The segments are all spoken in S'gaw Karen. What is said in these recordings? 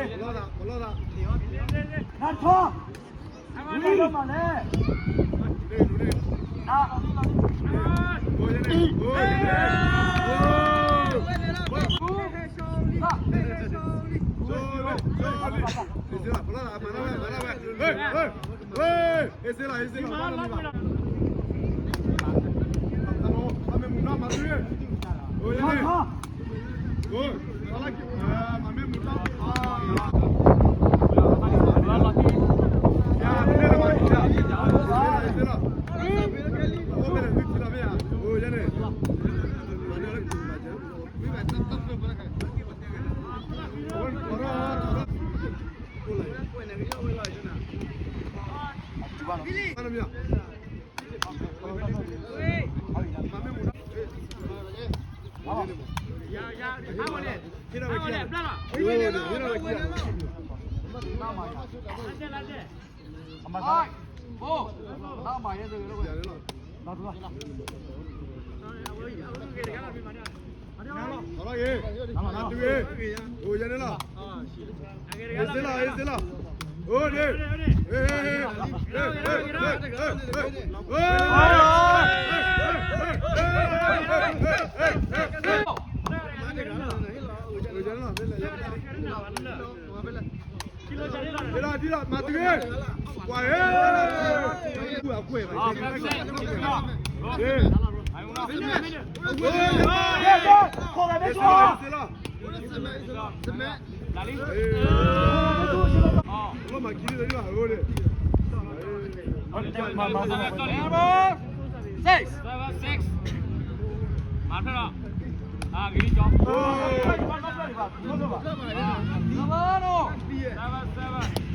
နၢ်ထီၣ် ဝံၤလီၤမးလဲၣ် နၢ် Ese la, ese la. Matuê, matuê. Six. Six. Mã phê lọ. À, ghi lí chó. Seven, seven.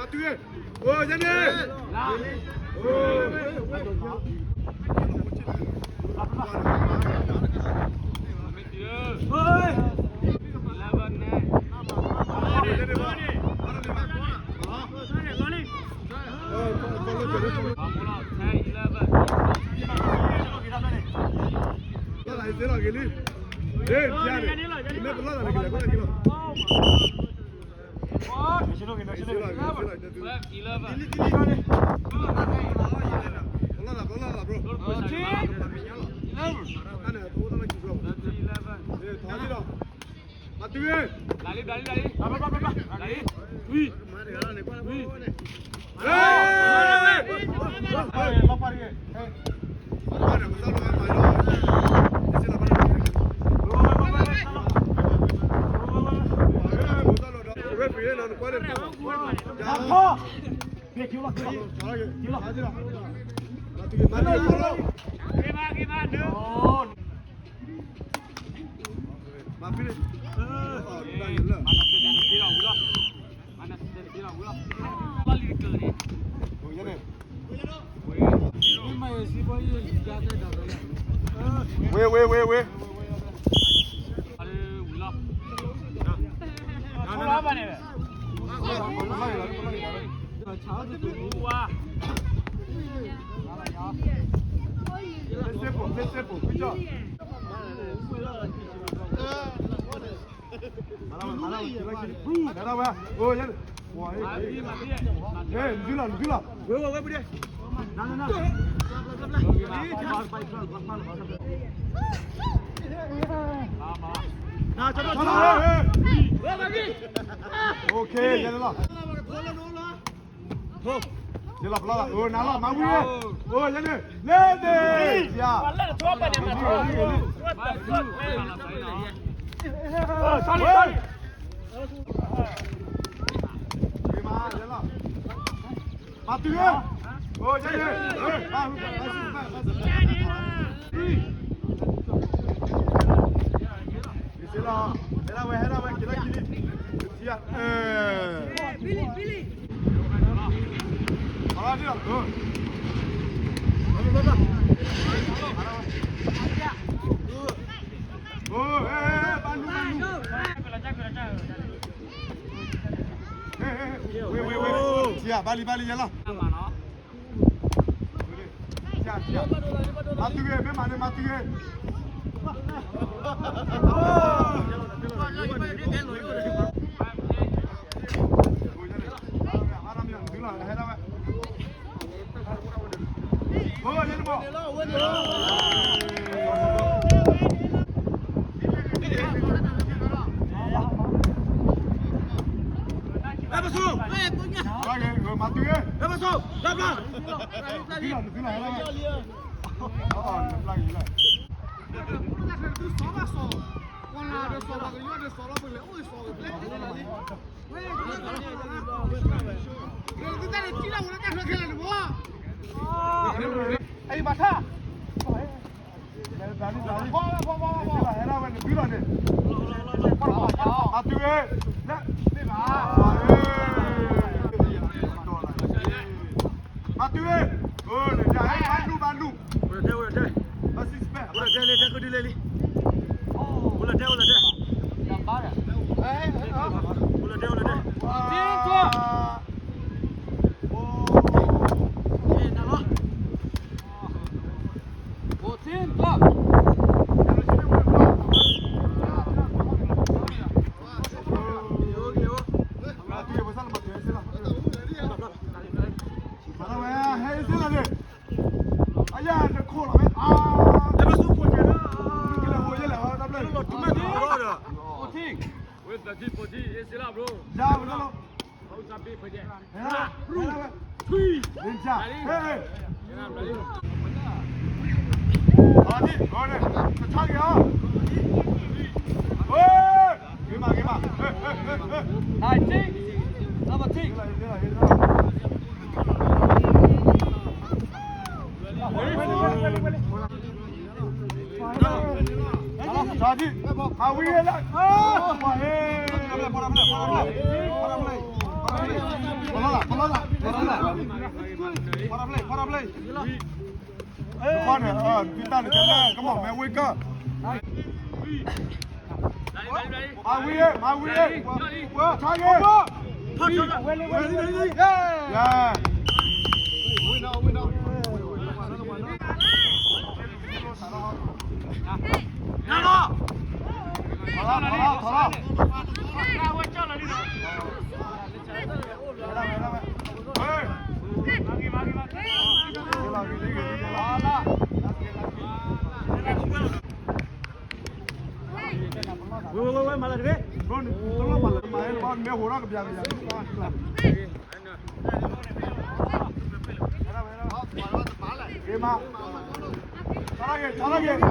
Matuê. Ô, Yane. Ô. Eleven. Eleven. Eleven. Eleven. Matuê. Dale, dale, dale. Dale. Ui. Ui. Hey! Hey! Wait, wait, wait, wait. Play simple, play simple. Good job. Okay, get it off. ယလီၤပလီၢ်လီၤ အိၣ်နၤလီၤ မၤဝံၤဝဲ အိၣ်ယဲန့ၣ် လဲၣ်န့ၣ် ယၤ မၤတုၤဝဲ အိၣ်ယဲန့ၣ် မၤ မၤ မၤ ဟဲဒၣ်ဝဲ ဟဲဒၣ်ဝဲ က့ၤလၢခံလံ ထံဧါ အၢ အလီၤဒ်လီၤ အၢ အၢ ဟဲ ဟဲ ဘၣ်နု ဘၣ်နု ဟဲ ဟဲ ဝ့ ဝ့ ဝ့ ထံဧါ ဘၣ်လံ ဘၣ်လံ ယဲလီၤ မၤတုၤဂ့ၤ မ့ၢ်မၤန့ၣ် မၤတုၤဂ့ၤ မၤတုၤဂ့ၤ မၤတုၤဂ့ၤ အံၤဘၣ်ထၣ် ဟဲဒၣ်ဝဲန့ၣ် ဘုလီၤန့ၣ် မၤတုၤဝဲ လၢ မၤတုၤဝဲ အိၣ်န့ၣ် ဘၣ်နု ဘၣ်နု အိၣ်လၢဒဲ အိၣ်လၢဒဲ အိၣ်လၢဒဲ အိၣ်လၢဒဲ With the D forty, it's enough, bro. How is that big for you? Hera, three. Ninja. Hey, hey. Hera, ready. Hadi, go on. Attack ya. Hey! Give up, give up. Hey, hey, hey, hey. Nineteen. Number ten. Hera, hera, hera. Wait, wait, wait, wait, wait. မၤဝံၤ မၤဝံၤ target. Yeah. ထီၣ်လီၤ ထီၣ်လီၤ ထီၣ်လီၤ ဝဲ ဝဲ ဝဲ မၤလၢတဂ့ၤ ဘၣ်မ့ၢ်ဟိးထီၣ်ကပျးကယၤ က့ၤမး ဆါလၢ်က့ၤ ဆါလၢ်က့ၤ ဘျီ ဘျီ ဘျီ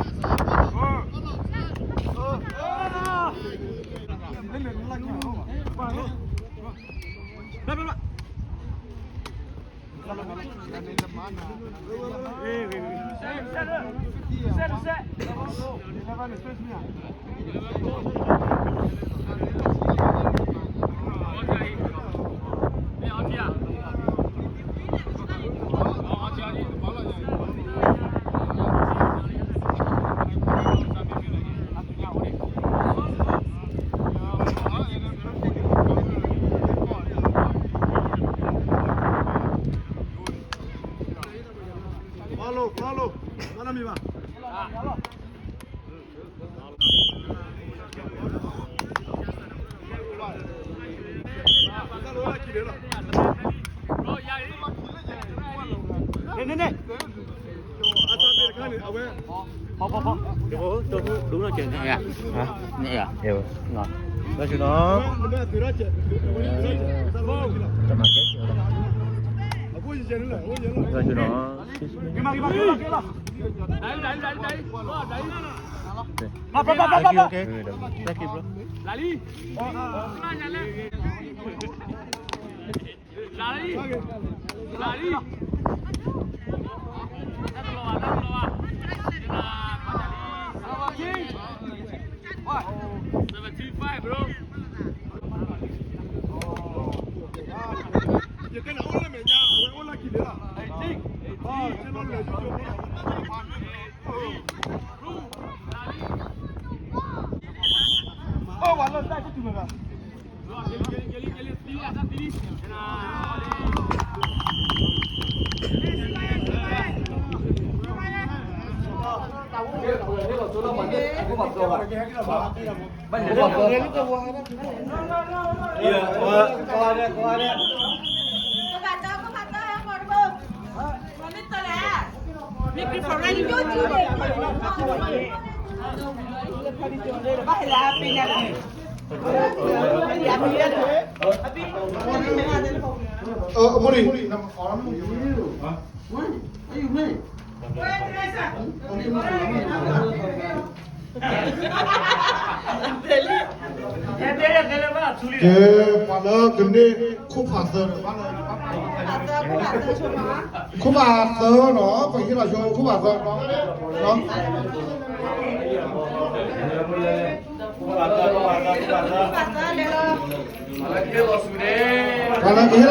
Follow, follow. Follow me, ba. န့ၣ် န့ၣ် န့ၣ် ဖီ ဖီ ဖီ ဒ် ဒ် ဒ် န့ၣ် န့ၣ် ဘၣ်ဆူၣ်နီၤ တမၤကဲ ကၠီနီၤ Thank you, okay. Thank you, bro. ယကနၣ်အိၣ်လၢမဲာ်ညါ အဝဲအိၣ်လၢခံန့ၣ်လီၤ. အဝဲအိၣ်လၢတၢ်ကတူၢ်မဂၤ အမူလံ ကဲ ပှၤလၢကန့ၢ်ခိၣ်ဖးသၢန့ၣ် ဘၣ်လၢ ခိၣ်ဖးသၢနီၤ ပဟ့ၣ်လီၤဆိခိၣ်ဖးသၢနီၤ ပှၤလၢကဟ့ၣ်လီၤဒိၣ်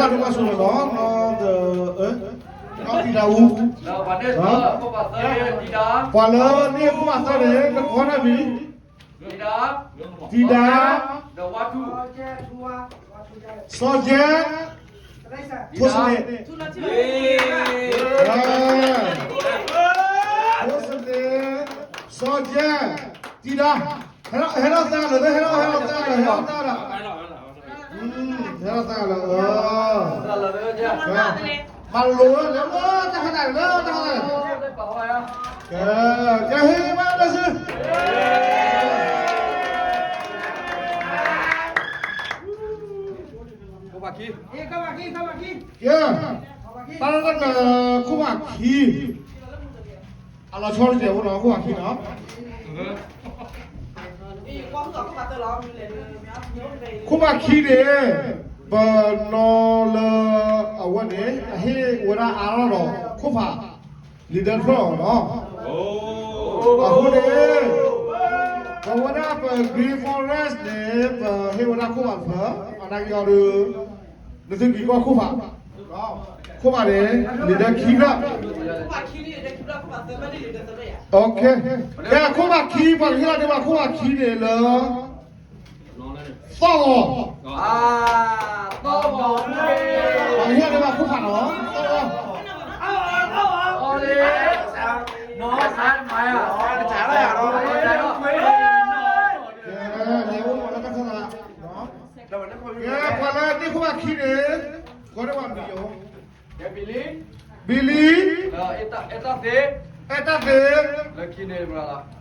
မးဆူၣ်န့ၣ်နီၤ နီၢ်သံဒၤအူ ပှၤလၢန့ၢ်ခိၣ်ဖးသၢန့ၣ် နကိးတၢ်မံၤ သံဒၤ စီၤကဲ ဖိစန့ၣ် ဖိစန့ၣ် စီၤကဲ သံဒၤ ဟဲထီၣ်သၢဂၤလၢာ် ဟဲထီၣ် ဟဲထီၣ်သၢဂၤလၢာ် ဟဲထီၣ်သၢဂၤလၢာ် ဟဲထီၣ်သၢဂၤလၢာ် မၤလိလၢတၢ်ခါတၢ်လၢတၢ်ခါတၢ် ကဲ ကဲဟ့ၣ်ဘၣ်လၢစု ကဲ တၢ်လၢတၢ်ကျဲၤခိၣ်ဖးခံ အလီၤဆီတစဲးဖိနီၤ ခိၣ်ဖးခံနီၤ ခိၣ်ဖးခံန့ၣ် ပနီၤလၢအဝဲန့ၣ် အဟ့ၣ်ဝဲဒၣ်အါထီၣ်ဒီးခိၣ်ဖး leader ဖျၢၣ်နီၤ အဃိန့ၣ် ပဝဲဒၣ်ပ Green Forest န့ၣ် ပဟ့ၣ်ဝဲဒၣ်ခိၣ်ဖးတဖျၢၣ် အနာ်က့အီၤဒီး နသုက့ၤကွၢ်ခိၣ်ဖး ခိၣ်ဖးန့ၣ် leader ခံဖျၢၣ် ကဲ ခိၣ်ဖးခံ ပှၤကဟ့ၣ်လီၤဒံးဘၣ်ခိၣ်ဖးခံန့ၣ်လၢ သီၣ်ဂီၤ သီၣ်ဂီၤ ပှၤကဟ့ၣ်လီၤဒံးဘၣ်ခိၣ်ဖးနီၤ သီၣ်ဂီၤ ကဲ လဲၤအိၣ်လီၤလၢတၢ်ခၢၣ်သး ကဲ ပှၤလၢန့ၢ်ခိၣ်ဖးခံန့ၣ် ကိးဒံးဘၣ်မံၤယိၤ ဘံလံ အဲၣ်တၢ်သ့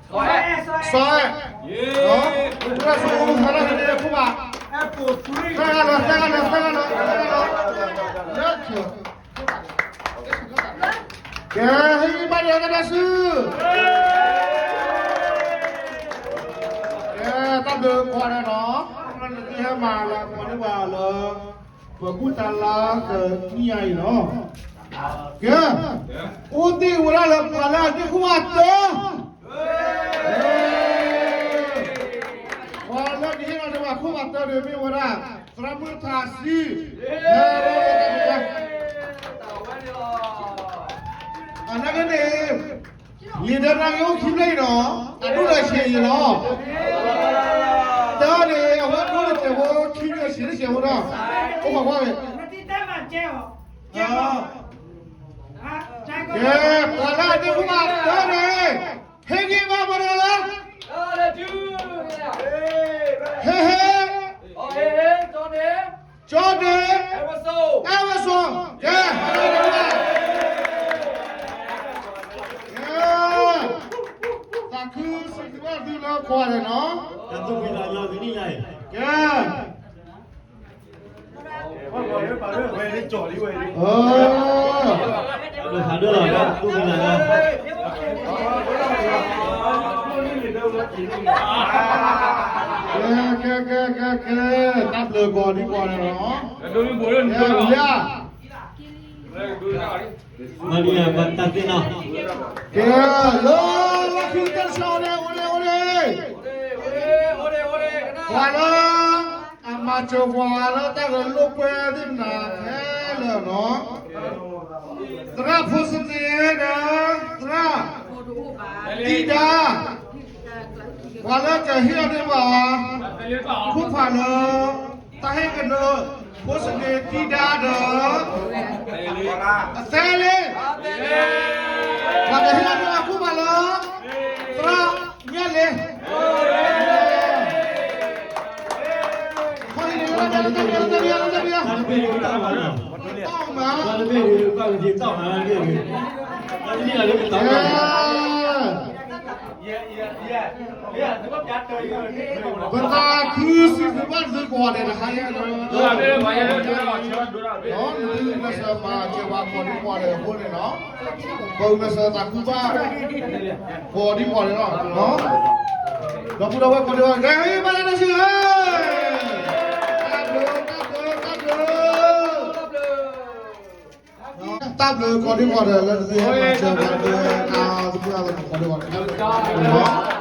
စီၤအဲၣ် ပှၤလၢဆူ ပှၤလၢန့ၢ်ခိၣ်ဖး သၢဂၤလၢာ် သၢဂၤလၢာ် သၢဂၤလၢာ် သၢဂၤလၢာ် လၢ ကဲ ဟ့ၣ်ဂံၢ်ဘါယွၤတၢ်ဒၢ်ဆူ ကဲ တၢ်ဘျုးကိးဂၤဒဲးနီၤ နသုဟဲမၤလၤကပီၤန့ၢ်ပှၤလၢ ပဘူၣ်တၢ်လါကနံၣ်ညါအံၤနီၤ ကဲ အိၣ်သ့ၣ်ဝဲဒၣ်လၢပှၤလၢအန့ၢ်ခိၣ်ဖးတၢ ပှၤလၢနဟ့ၣ်လီၤဒံးဘၣ်ခိၣ်ဖးတၢဒီးမ့ၢ်ဝဲဒၣ် သရၣ်မုၣ်ထးဆံ ဟဲ အနာ်က့န့ၣ် လံာ်ဒၢနၢ်က့အိၣ်ခံဖျၢၣ်အံၤနီၤ အဒိၣ်လၢဆံးအံၤလီၤ တၢ်န့ၣ် အဝဲဒိၣ်တစဲးဖိ ခံဖျၢၣ်ဆံးတစဲးဖိနီၤ အိၣ်ခိးကွၢ်ဝဲ ကဲ ပှၤလၢအန့ၢ်ခိၣ်ဖးတၢန့ၣ် ဟ့ၣ်ဂံၢ်ဘါပှၤတဂၤလၢ ဟ့ၣ်ဟ့ၣ် ကၠီဒ့ အဲၣ်ဝဲစိ ကဲ ကဲ သးခုစံးဘျုးဘၣ်သုလၢကိးဂၤဒဲးနီၤ တၢ်သူၣ်ဖှံသးညီ တနံၣ်ညါအံၤ ကဲ ဝဲ ဝဲ ဝဲ ဝဲ ဝဲ ဝဲ ဝဲ ဝဲ ဝဲ ဝဲ ဝဲ ဝဲ ဖးဒိၣ်လီၤ တူၢ်မံၤလၢ်လၢ် ကဲ ကဲ ကဲ ကဲ ကဲ တၢ်ဘျုးကိးဒံကိးဒဲးလီၤ ကဲ လၢ မၤနံၤယၤ ပတၢ်သ့ၣ်နီၣ် ကဲ လၢ လၢခံကတၢၢ်တဆၢ အိၣ်ဒ့ၣ် အိၣ်ဒ့ၣ် အိၣ်ဒ့ၣ် ပှၤလၢ အမၤစၢၤပှၤလၢတၢ်ဂဲၤလိာ်ကွဲသ့ၣ်မနုၤခဲလၢာ်နီၤ သရၣ်ဖိစက့ဒီး သရၣ် တံဒါ ပှၤလၢကဟ့ၣ်အီၤန့ၢ်ဘၣ် ခိၣ်ဖးလၢ တၢ်ဟ့ၣ်ကနၢ ဖိစက့တံဒါဒီး အသဲလ့ ပှၤကဟ့ၣ်အီၤန့ၢ်ဘၣ်ခိၣ်ဖးလၢ သရၣ်ညၣ်လ့ ခီၣ်ဟံၣ်န့ၣ် လၢတၢ်ဘံယၤ လၢတၢ်ဘံယၤ လၢတၢ်ဘံယၤ တၢ်မၤ ပသးခုစံးဘျုးဘၣ်သုကိးဂၤဒဲး တဟါညါအံၤလီၤ ဒီးနသုမ့ၢ်စၢၤမၤစၢၤပှၤကိးဒံကိးဒဲးအဃိန့ၣ်လီၤ ပမ့ၢ်စၢၤသးခုဘၣ် ကိးဒံကိးဒဲးလီၤ ဒီပုၢ်ဒီဝဲၢ်ကိးဒံကိးဒဲး ကဲ ဘၣ်လၢတၢ်ဆၢ တၢ်ဘျုး တၢ်ဘျုး တၢ်ဘျုး တၢ်ဘျုးကိးဒံကိးဒဲးလၢနသုမၤစၢၤပှၤလၢတၢ်သ့ၣ်တဖၣ်ကိးဒံကိးဒဲးလီၤ